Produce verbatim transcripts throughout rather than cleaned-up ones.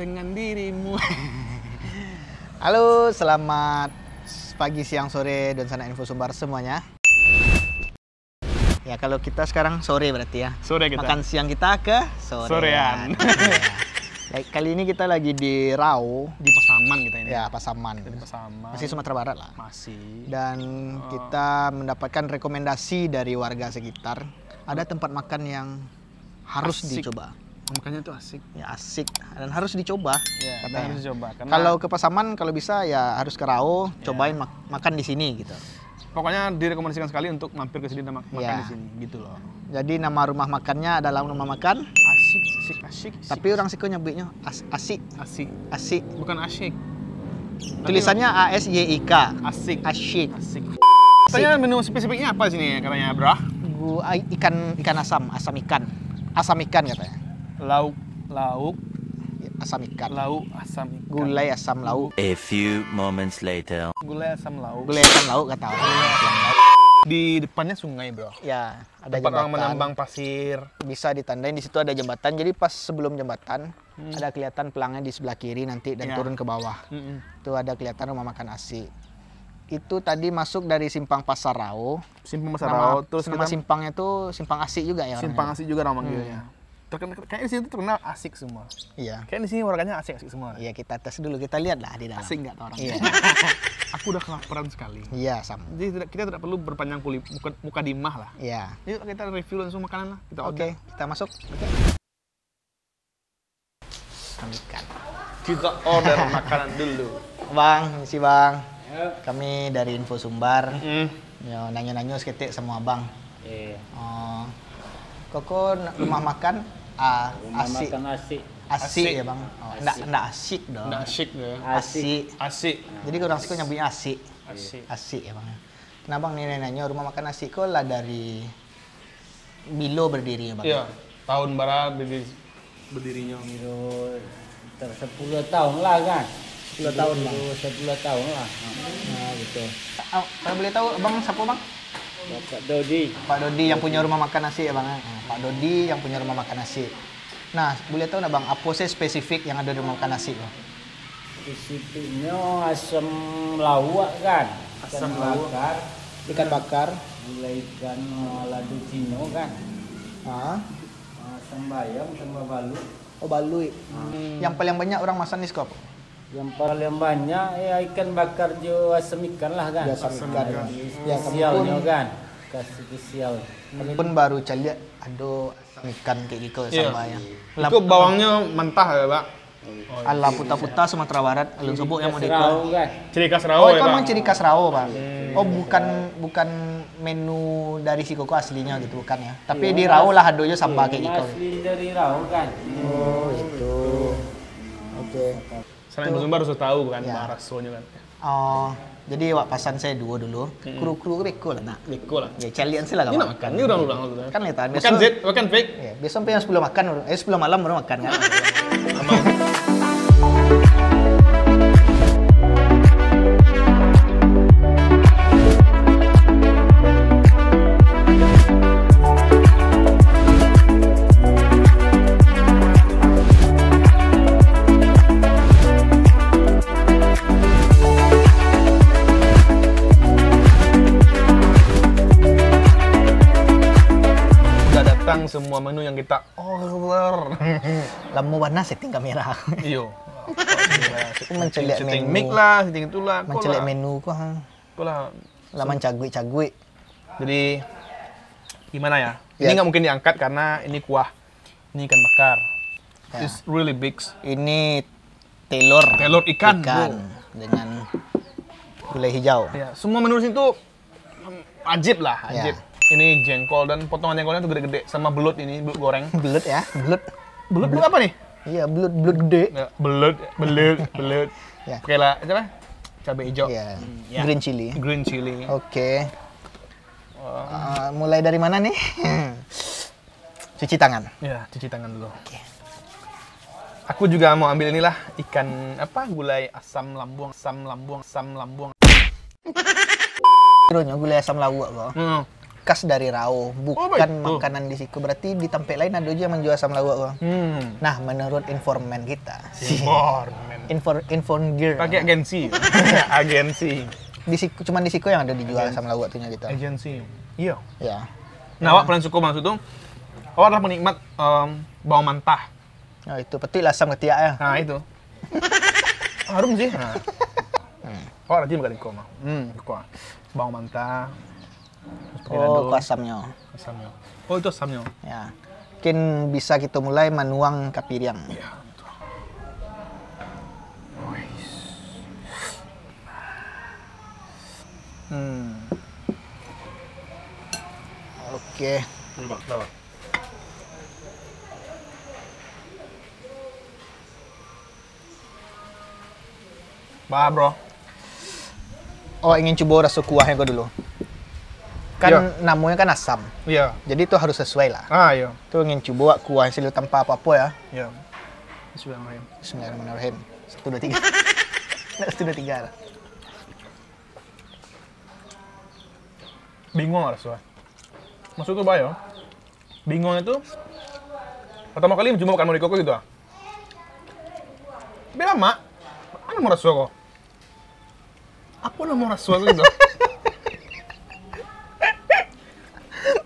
Dengan dirimu. Halo, selamat pagi, siang, sore, dan sanak Info Sumbar semuanya. Ya, kalau kita sekarang sore berarti ya. Sore kita. Makan siang kita ke sorean. Sorean. Ya. Baik, kali ini kita lagi di Rao. Di Pasaman kita ini. Ya, Pasaman. Kita di Pasaman. Masih Sumatera Barat lah. Masih. Dan Oh. kita mendapatkan rekomendasi dari warga sekitar. Ada tempat makan yang harus Asik. dicoba. Makanya tuh asik. Ya, asik. Dan harus dicoba, Ya, katanya. dan harus dicoba. Karena Kalau ke Pasaman, kalau bisa ya harus ke Rao, Ya. cobain mak- makan di sini gitu. Pokoknya direkomendasikan sekali untuk mampir ke sini dan mak- makan Ya. di sini, gitu loh. Jadi nama rumah makannya adalah rumah makan Asik, asik, asik. Tapi orang siko nyebutnya as- asik. Asik. Asik. Bukan asyik. Tapi Tulisannya A S Y I K. Asik. Asik. Asik. Tanya menu spesifiknya apa sini katanya, Bro? Gu- ai- ikan ikan asam, asam ikan. Asam ikan katanya. Lauk, lauk, Ya, asam ikan. lauk asam ikan. Gulai asam lauk. A few moments later. Gulai asam lauk. Gulai asam lauk kata orang. Di depannya sungai, Bro. Ya, ada Tempat orang jembatan. menambang pasir. Bisa ditandain di situ ada jembatan. Jadi pas sebelum jembatan Hmm. ada kelihatan pelangnya di sebelah kiri nanti dan Ya. turun ke bawah. Mm-mm. Itu ada kelihatan rumah makan Asik. Itu tadi masuk dari simpang Pasar Rao. Simpang Pasar Nama, Rao, terus nama kita simpangnya tuh Simpang Asik juga ya orangnya? Simpang Asik juga orang Hmm. manggilnya. Terkenal, kayaknya di sini tuh terkenal asik semua. Iya. Kayaknya di sini warganya asik-asik semua. Iya, kita tes dulu, kita lihat lah di dalam. Asik nggak tuh orang? Iya. Aku udah kelaparan sekali. Iya, sama. Jadi tidak, kita tidak perlu berpanjang kuli-, muka, mukadimah lah. Iya. Yuk kita review langsung makanan lah. Kita Oke, order. kita masuk. Oke. Makan ikan. Kita order makanan dulu. Bang, misi Bang. Ya. Kami dari Info Sumbar. Mm-mm. Yo, nanyo-nanyo saketek samo Abang. Iya. Oh. Koko na-, rumah makan, ah, Rumah Asik. makan Asik. Asik Asik. ya, Bang? Oh, Asik. ndak, ndak asik doh. Ndak asik doh. Asik. Asik. Asik. Jadi orang siko nyebutnya Asik. Asik. Asik ya, Bang. Nah, Bang, ni nanyo rumah makan Asik ko lah dari bilo berdiri, Bang? Iya, tahun bara berdiri, berdirinya. Kiro sekitar sepuluh tahun lah kan. Sepuluh tahun, Bang? Sepuluh, sepuluh tahun lah. Nah, gitu. Ah, kalau boleh tahu, Abang siapa, Bang? Bapak Dodi. Pak Dodi yang punya rumah makan Asik ya, Bang? Ah, Pak Dodi yang punya rumah makan Asik. Nah, boleh tahu nggak, Bang, apa sih spesifik yang ada di rumah makan Asik, Bang? Spesifiknyo asam lauak kan. Asam Ikan lauak. bakar. Ikan bakar. Gulai ikan, eh, lado Cino kan. Ah. Ah, samba ayam, samba baluik. Oh, baluik. Ah. Yang paling banyak orang masan di siko apo? Yang paling banyak, ya, ikan bakar jo asam ikan lah kan. Jo asam Asam ikan. ikan. Ya, kami Spesialnyo pun kan. Kasih spesial. Kami pun baru caliak ado asam ikan kayak gitu Iya. sama ya. Itu Lam- bawangnyo mentah ya, Pak? Oh, iya. Ala puta-puta Sumatera Barat, alun sobok yang Ciri khas model Rao itu. kan. Ciri khas Rao Oh, ya, itu Pak? memang ciri khas Rao, Pak. Hmm. Oh, bukan, bukan menu dari si Koko aslinya gitu, bukan ya. Tapi Iya, di Rao Mas. lah ado jo samba Iya, kayak gitu. Asli dari Rao kan. Oh, itu. Oke. Selain Itu Sumbar harus tahu kan, Iya. bahasanya kan. Oh, jadi awak pasan saya duo dulu. Mm-mm. Kru-kru ke beko lah, nak? Beko lah. Ya, calian sih lah Ini kawan nak makan. Ini orang-orang tu, kan? Kan kelihatan. Makan Biasa Z, makan fake. Ya, biasa sampai yang sepuluh makan, eh, sepuluh malam baru makan, kan? Aman. Udah datang semua menu yang kita order. Lamo bana setting kamera. Iyo. Aku menceliak Setting menu. mic lah, setting itulah. Kau Menceliak lah. menu ko, ha. Kau lah. Lah mancaguik-caguik. Jadi, gimana ya? Ya. Ini nggak mungkin diangkat karena ini kuah. Ini ikan bakar. Ya. It's really big. Ini telur. Telur ikan, Ikan bro. dengan gulai hijau. Ya, semua menu di sini tuh wajib lah, Ya. wajib. Ini jengkol dan potongan jengkolnya tuh gede-gede. Sama belut ini, belut goreng. Belut ya, belut. Belut, belut apa nih? Iya, belut, belut gede. Ya, belut, belut, belut. Ya. Pakai lah, apa? Cabai hijau. Iya. Hmm, ya. Green chili. Green chili. Oke. Wah. Ah, mulai dari mana nih? Cuci tangan. Ya, cuci tangan dulu. Oke. Aku juga mau ambil inilah, ikan apa, gulai asam lambuang, asam lambuang, asam lambuang. Kironyo gulai asam lauak ko. Hmm. Khas dari Rao, bukan makanan di siko. Berarti di tampek lain ado juo yang manjua asam lauak ko. Hmm. Nah, menurut informan kita. Informan. Infor-, inform gear. Pakai agensi. Agensi. Di siko, cuman di siko yang ado dijua asam lauak tu nyo gitu. Agensi. Iyo. Ya. Nah, awak paling suko maksud tu, awak adalah penikmat, em, bawang mantah. Oh, itu petik lah asam katiak ya. Nah, itu. Harum sih. Nah. Hmm. Awak rajin makan iko mah. Hmm, iko. Bawang mantah. Terus pakai lado. Oh, itu asamnyo. Asamnyo. Oh, itu asamnyo. Ya. Mungkin bisa kita mulai manuang ka piriang. Ya, betul. Wais. Hmm. Oke. Ini, Bang, kenapa? Bah, bro. Awak ingin cubo raso kuahnyo ko dulu. Kan iyo. Namonyo kan asam. Iyo. Jadi tu harus sesuai lah. Ah, iyo. Tu ingin cubo awak kuahnyo silo tanpa apo-apo ya. Iyo. Bismillahirrahmanirrahim. Bismillahirrahmanirrahim. Satu, dua, tiga. Nak satu, dua, tiga lah. Bingung lah raso. Maksud tu bayo. Bingungnyo tu, pertamo kali cuma makan model koko gitu ah. Tapi lamak, anu mau raso ko. Apo namo raso tu gitu?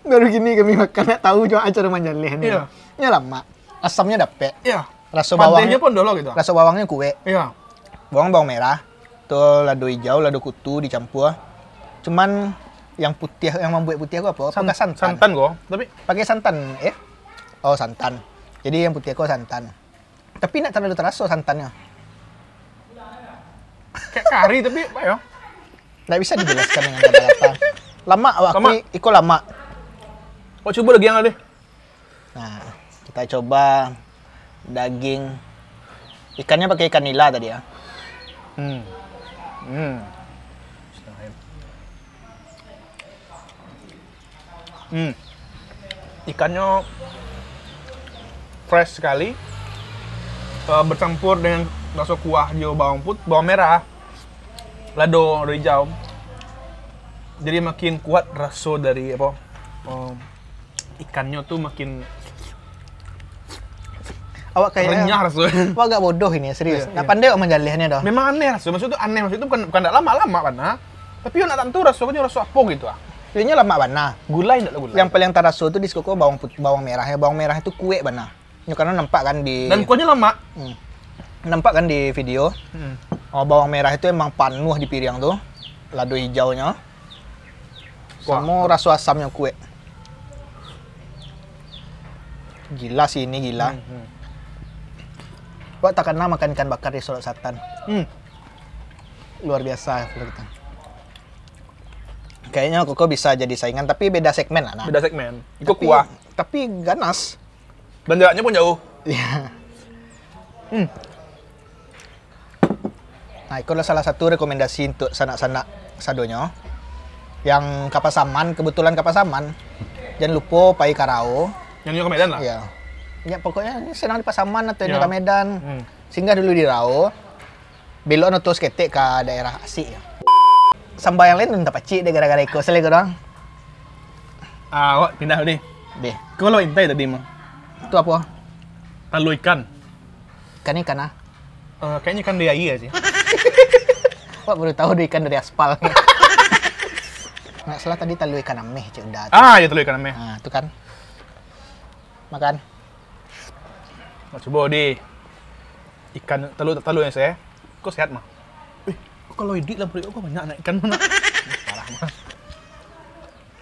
Baru kini kami makan, nak tahu juo cara manjaleh ni. Iyo. Nyo lamak, asamnyo dapek. Iyo. Raso bawangnyo pun dolo gitu. Raso bawangnyo kuek. Iyo. Bawang, bawang merah, tu lado ijau, lado kutu dicampua. Cuman yang putiah, yang mambuek putiah ko apo? San-, pakai santan. Santan ko, tapi pakai santan, eh? Oh, santan. Jadi yang putiah ko santan. Tapi ndak talalu taraso santannyo. Kayak kari tapi apo yo? Ndak bisa dijelaskan dengan kata-kata. Lamak awak akui, iko lamak. Awak cubo dagiang lah deh. Nah, kita coba daging. Ikannya pakai ikan nila tadi ya. Hmm. Hmm. Hmm. Ikannyo fresh sekali. Eh, bercampur dengan raso kuah jo bawang put-, bawang merah, lado, lado hijau. Jadi makin kuat raso dari apo? Em, ikannyo tu makin Awak kayak renyah raso. Awak agak bodoh ini, serius. Iya, iya. Pandai awak manjalehnyo doh. Memang aneh raso. Maksud tu aneh, maksud tu bukan, bukan ndak lamak-lamak bana. Tapi yo ndak tantu rasonyo raso apo gitu ah. Inyo lamak bana. Gulai ndak lah gulai. Yang paling taraso tu di siko ko bawang put-, bawang merah ya. Bawang merah itu kuek bana. Nyo karena nampak kan di Dan kuahnyo lamak. Hmm. Nampak kan di video? Hmm. Oh, bawang merah itu emang panuh di piriang tu. Lado hijaunyo. Kuah. Samo raso asamnyo kuek. Gila sih ini, gila. Hmm, hmm. Wak takana makan ikan bakar di Solok Satan. Hmm. Luar biasa kalau kita. Kayaknya koko bisa jadi saingan, tapi beda segmen lah nah. Beda segmen. Iko kuah. Tapi ganas. Dan jaraknya pun jauh. Iya. Hmm. Nah, iko adalah salah satu rekomendasi untuk sanak-sanak sadonyo yang ka Pasaman, kebetulan ka Pasaman. Jangan lupo pai ka Rao. Yang nyo ka Medan lah. Iya. Ya, pokoknya ini senang di Pasaman atau ini ka Medan. Hmm. Singgah dulu di Rao. Belok no terus ketek ka daerah asik. Samba yang lain tu tapacik deh gara-gara iko, selai ko doang. Ah, awak pindah deh. Deh. Kalau intai tadi mah. Tu apo? Talua ikan. Ikan ikan ah. Eh, kayaknya ikan dari aia sih. Awak baru tahu ada ikan dari aspal. Nggak salah tadi talua ikan ameh, cek Uda tu. Ah, ya talua ikan ameh. Ah, tu kan. Makan. Nak cubo di ikan talua, talua yang saya. Kok sehat mah? Eh, kok kalau idik lah perut kok banyak anak ikan mana? Parah mah.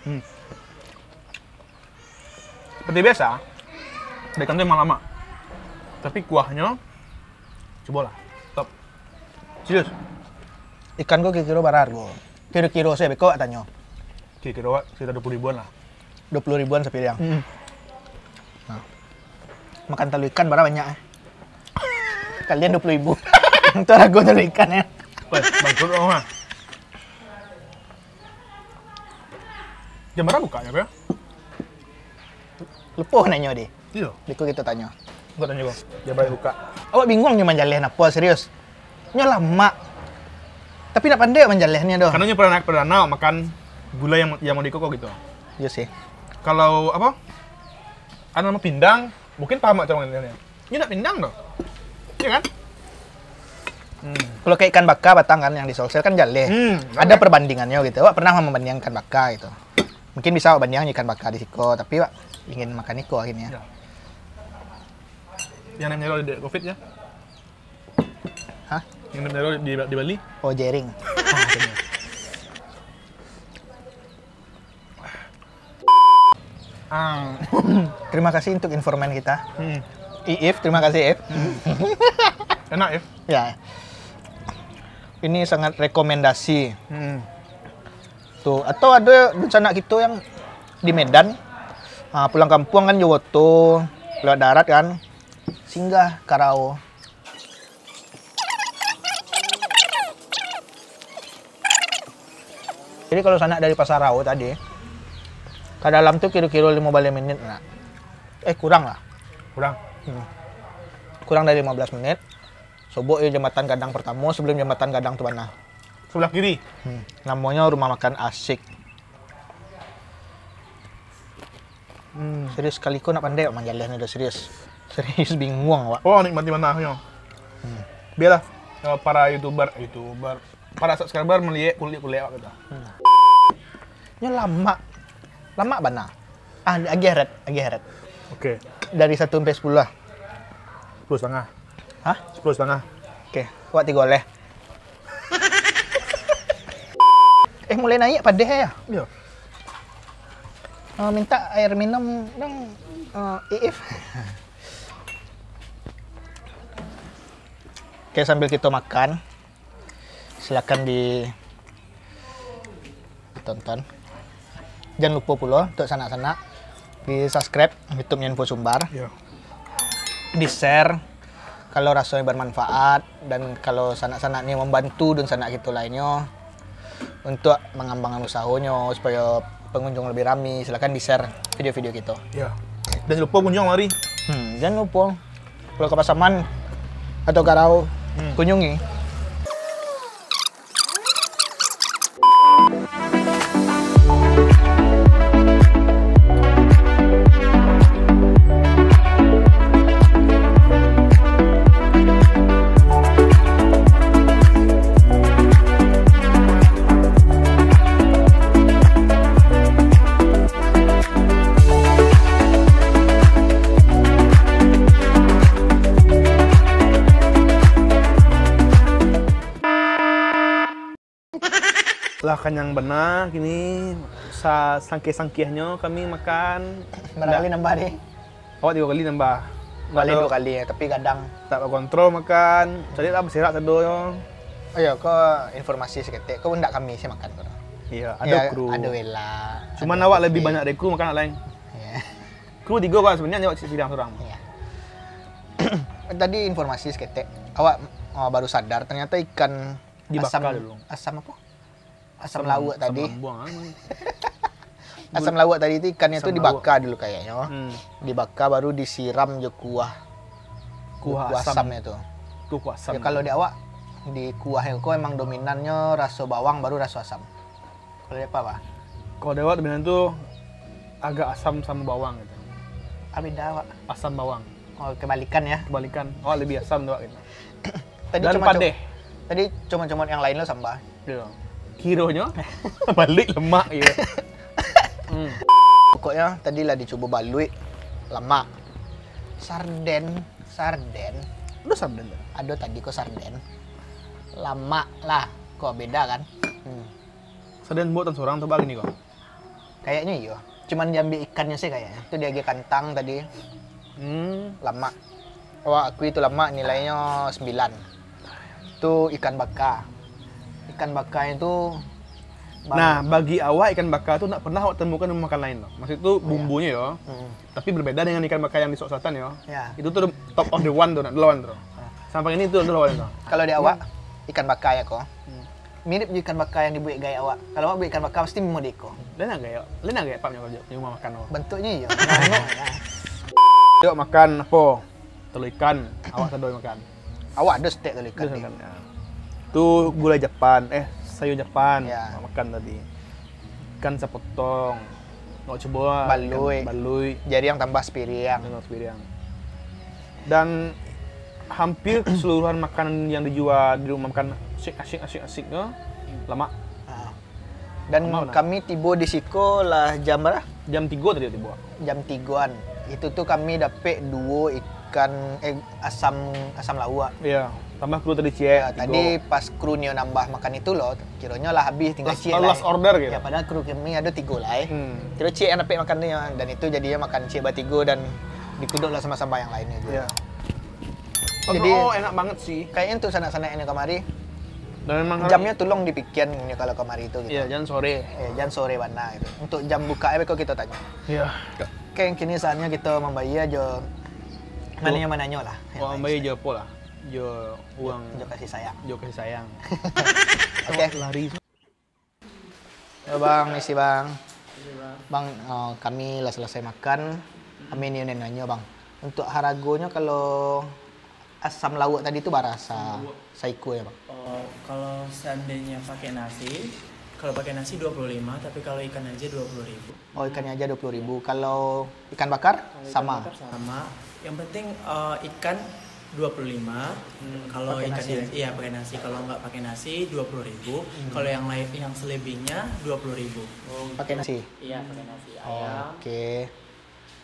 Hmm. Seperti biasa, ikan tu emang lamak. Tapi kuahnyo, cubolah. Top. Serius. Ikan ko kiro-kiro bara hargo? Kiro-kiro saja, beko awak tanyo. Kiro-kiro awak sekitar dua puluh ribuan lah. Dua puluh ribuan sapiriang. Hmm. Nah. Makan talua ikan bara banyak eh. Kalian dua puluh ribu. Itu hargo talua ikan ya. Weh, bangkrut orang mah. Jam bara bukaknyo, Bro? Lupo nanyo deh. Iyo. Beko kito tanyo. Bukan tanyo kau. Jam bara buka. Awak bingung nyo manjaleh napo, serius. Nyo lamak. Tapi ndak pandai manjalehnyo doh. Karena nyo pernah, pernah makan gulai yang, yang mau dikokok gitu. Iyo sih. Kalau apa? Anu nama pindang, mungkin paham macam mana ni. Ini nak pindang tu. Iya kan? Hmm. Kalau kayak ikan baka batang kan yang di Sulsel kan jaleh. Hmm, ada perbandingannya gitu. Awak pernah membandingkan ikan baka gitu. Mungkin bisa awak bandingkan ikan baka di siko, tapi awak ingin makan iko akhirnya. Ya. Yang namanya di covid ya. Hah? Yang namanya di, di Bali. Oh, jering. Ah. Terima kasih untuk informan kita. Hmm. Iif, terima kasih Iif. Enak ya? Ya. Ini sangat rekomendasi. Hmm. Tuh, atau ada rencana kita yang di Medan, ah, pulang kampung kan jo oto, lewat darat kan, singgah Karao. Jadi kalau sanak dari Pasar Rao tadi, ka dalam tu kiro-kiro limo baleh menit nak. Eh, kurang lah. Kurang. Hmm. Kurang dari lima belas menit. Sobok yo jambatan gadang pertamo sebelum jambatan gadang tu bana. Sebelah kiri. Hmm. Namonyo rumah makan Asik. Hmm. Serius sekali ko nak pandai manjaleh ni dah serius. Serius bingung awak. Oh, nikmati manah nyo. Hmm. Biarlah eh, para youtuber, youtuber, para subscriber melihat kulit-kulit awak gitu. Nyo lamak. Lamak bana. Ah, agiah red, agiah red. Oke. Dari satu sampai sepuluh lah. Sepuluh setengah. Hah? Sepuluh setengah. Oke, awak tigo leh. Eh, mulai naik padeh ya. Iya. Uh, minta air minum dong, uh, Iif. Oke, sambil kita makan, silakan di tonton. Jangan lupa pulo untuk sanak-sanak di subscribe YouTube-nya Info Sumbar, Iya. Di share kalau rasanya bermanfaat, dan kalau sanak-sanak ni membantu dan sanak kita lainnya untuk mengembangkan usahanya supaya pengunjung lebih rami, silakan di share video-video kita. Iya. Dan jangan lupa kunjung mari. Hmm, jangan lupa kalau ke Pasaman atau Karau, Hmm. Kunjungi. Lah kanyang bana kini, sa sangkeh-sangkehnyo kami makan. Barangkali nambah deh. Awak tiga kali nambah. Balik dua kali ya, tapi kadang. Tak bakontrol makan. Cari lah berserak sadonyo. Oh ya, kau informasi seketek, kau ndak kami sih makan kau. Iya, Ya, ada kru. Ada Wela. Cuman ada awak Putri. Lebih banyak dari kru makan lain. Iya. Kru tiga kan sebenarnya awak sidang seorang. Iya. Tadi informasi seketek, awak uh, baru sadar ternyata ikan Dibakar asam, dulu. Asam apa? Asam, laut tadi. Buang, ah. Asam laut tadi itu ikannya Asam tuh dibakar dulu kayaknya. Hmm. Dibakar baru disiram je kuah. Kuah Kuah asam. Asamnya tuh. Tuh kuah asam. Ya, kalau di awak di kuah yang kau emang dominannya rasa bawang baru rasa asam. Kalau di apa, Pak? Kalau di awak dominan tuh agak asam sama bawang gitu. Ah, beda, Pak. Asam bawang. Oh, kebalikan ya. Kebalikan. Awak lebih asam tuh gitu. Tadi Dan cuma padeh. Tadi cuma-cuma yang lain lo sambah. Gitu. Kironyo balik lemak gitu. Hmm. Pokoknya tadi lah dicoba baluik lamak. Sarden, sarden. Udah sarden dah. Ada tadi kok sarden. Lamak lah. Kok beda kan? Hmm. Sarden buatan seorang tuh balik nih kok. Kayaknya iyo. Cuman diambil ikannya sih kayaknya. Itu dia kantang tadi. Hmm. Lamak. Awak akui itu lamak, nilainya sembilan. Itu ikan baka. Ikan baka itu Nah, bagi awak ikan baka tu nak pernah awak temukan di rumah makan lain tu. Maksud tu bumbunyo yo. Hmm. Tapi berbeda dengan ikan baka yang di Sulawesi Selatan yo. Ya. Itu tu top of the one tu, nak lawan tu. Sampai ini tu lawan tu. Kalau di awak ikan baka ya kok. Mirip je ikan baka yang dibuat gaek awak. Kalau awak buat ikan baka pasti mimo deko. Lain agak ya. Lain agak ya pap nyo di rumah makan tu. Bentuknya iyo. Manuk ya. Yuk makan apa? Telur ikan, awak sadoi makan. Awak ada stek tadi ikan Terus ni. makan. Ya. Tu gulai Japan, eh sayur Japan. Ya. Awak makan tadi. Ikan sapotong. Awak cubo lah, balui. Ikan balui. Jadi yang tambah sapiriang. Tambah sapiriang. Dan hampir keseluruhan makanan yang dijual di rumah makan asik, asik, asik, asik tu, lamak. Ah. Dan lamak, nah. Kami tibo di siko lah jam bara? Jam tigo tadi tibo. Jam tigoan. Itu tu kami dapek duo ikan, eh, asam, asam lauak. Iya, tambah kru tadi ciek, ya, tigo. Tadi pas kru nio nambah makan itu lo, kironyo lah habis, tingga ciek lah. Last order gitu. Ya, padahal kru kami ado tigo lah, eh. Hmm. Kiro ciek yang dapek makan tu, ya. Dan itu jadinyo makan ciek batigo dan dikudok lah sama-sama yang lainnya juga. Iya. Jadi, oh, enak banget sih. Kayaknya untuk sanak-sanak yang kamari, dan memang harus jamnya tolong dipikian kalau kamari itu gitu. Iya, jangan sore. Eh, jangan sore bana gitu. Untuk jam buka aja kok kita tanya. Iya. Kayak kini saatnya kita membayar jo nanya mananyo lah. Wah, membayar jo apa lah? Jo uang. Jo kasih sayang. Jo kasih sayang. Oke. Lari. Halo, Bang, misi, Bang. Bang, eh, kami lah selesai makan. Kami ni nanyo, Bang. Untuk haragonyo kalau asam lauak tadi tu bara sa-, saiko ya, Bang? Oh, kalau seandainya pakai nasi, kalau pakai nasi dua puluh lima, tapi kalau ikan aja dua puluh ribu. Oh, ikannya aja dua puluh ribu. Kalau ikan bakar, sama? Kalau ikan bakar sama. Yang penting, eh, ikan dua puluh lima. Hmm, kalau pakai ikannya nasi, ya? Iya, pakai nasi. Kalau nggak pakai nasi, dua puluh ribu. Hmm. Kalau yang lain, yang selebihnya, dua puluh ribu. Oh, pakai nasi? Iya, pakai nasi. Ayam. Oke.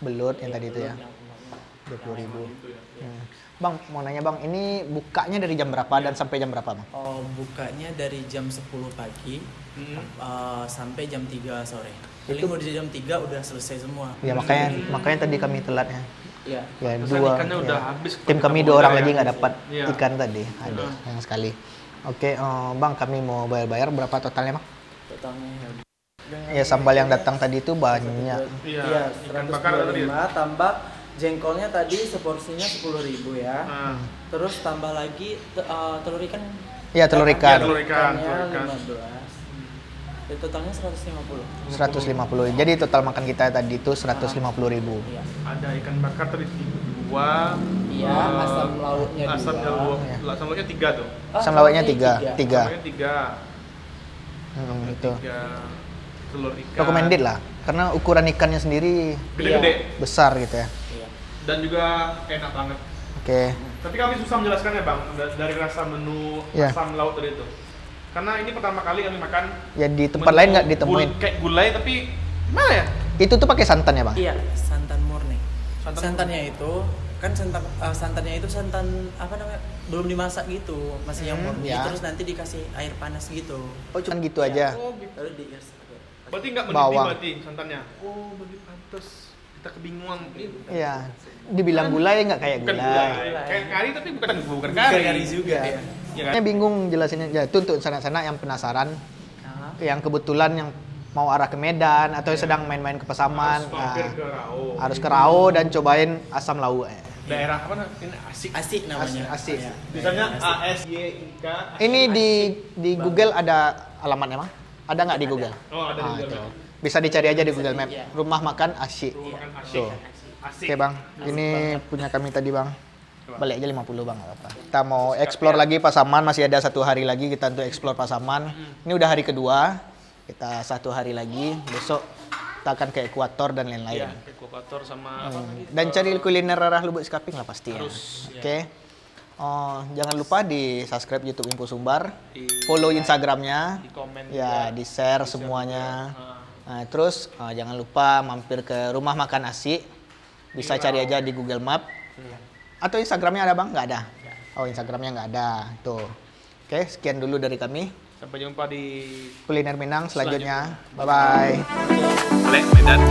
Belut yang tadi itu ya? Iya, belut yang, yang, dua puluh ribu. Yang itu ya. Iya. Hmm. Bang, mau nanya, Bang, ini bukanya dari jam berapa dan sampai jam berapa, Bang? Oh, bukanya dari jam sepuluh pagi, hmm, eh, sampai jam tiga sore. Paling itu udah jam tiga udah selesai semua. Ya, makanya, makanya tadi kami telat ya. Iya. Ya, pantesan dua, ikannya ya, udah habis. Tim kami dua orang lagi nggak dapat ikan tadi. Iya. Ada, hmm, sayang sekali. Oke, eh, Bang, kami mau bayar-bayar, berapa totalnya, Bang? Totalnya ya, sambal yang datang tadi itu banyak. Iya, ikan bakar tadi. Seratus dua puluh lima tambah jengkolnya tadi seporsinya sepuluh ribu ya. Hmm. Terus tambah lagi te-, eh, telur ikan. Iya, telur ikan. Iya, telur ikan, ikannya telur ikan. Lima belas. Jadi totalnya seratus lima puluh. Seratus lima puluh. Jadi total makan kita tadi itu seratus lima puluh ribu. Iya. Ada ikan bakar tadi dua. Iya, eh, asam lauknya dua. Asam lauk, iya, asam lauknya tiga tuh. Oh, asam lauknya tiga. Tiga. Asam lauknya tiga. Hmm, betul. Tiga telur ikan. Recommended lah, karena ukuran ikannya sendiri gede-gede, besar gitu ya. Iya. Dan juga enak banget. Oke. Tapi kami susah menjelaskannya, Bang, da-, dari rasa menu, iya, asam lauk tadi itu. Karena ini pertama kali kami makan. Ya, di tempat lain nggak ditemuin. Menu gul-, kayak gulai, tapi gimana ya? Itu tuh pakai santan ya, Bang? Iya, santan murni. Santan murni. Santannya itu, kan santan, eh, santannya itu santan, apa namanya, belum dimasak gitu, masih yang murni. Hmm, ya. Terus nanti dikasih air panas gitu. Oh, cuman gitu aja. Iya. Oh, gitu. Lalu diiris. Berarti nggak mendidih berarti santannya? Bawang. Oh, berarti pantas. Kita kebingungan. Iya. Dibilang gulai nggak kayak gulai. Bukan gulai. Kayak kari tapi bukan, bukan kari. Bukan kari juga. Iya. Iya kan? Saya bingung jelasinnya. Ya, itu untuk sanak-sanak yang penasaran, yang kebetulan yang mau arah ke Medan atau sedang main-main ke Pasaman, harus mampir ke Rao. Harus ke Rao dan cobain asam lauk, eh. Daerah apa namanya? Ini Asik. Asik namanya. Asik. Iya. Misalnya A S Y I K. Ini di, di Google ada alamatnya, Bang? Ada nggak di Google? Oh, ada di Google Map. Bisa dicari aja di Google Map. Iya. Rumah makan Asik. Rumah makan Asik. Tuh. Asik. Oke, Bang. Ini punya kami tadi, Bang. Balik aja lima puluh, Bang, nggak apa-apa. Kita mau explore lagi Pasaman, masih ada satu hari lagi kita untuk explore Pasaman. Hmm. Ini udah hari kedua. Kita satu hari lagi, besok kita akan ke Ekuator dan lain-lain. Iya, ke Ekuator sama apa lagi? Dan cari kuliner arah Lubuk Sikaping lah pasti ya. Harus, iya. Oke. Oh, jangan lupa di-subscribe YouTube Info Sumbar, follow Instagramnya, di-komen juga, di-share semuanya. Di-share juga. Nah, terus, eh, jangan lupa mampir ke Rumah Makan Asik. Bisa cari aja di Google Map. Iya. Atau Instagramnya ada, Bang? Nggak ada? Nggak. Oh, Instagramnya nggak ada. Tuh. Oke, sekian dulu dari kami. Sampai jumpa di Kuliner Minang selanjutnya. Selanjutnya. Bye-bye. Lek Medan.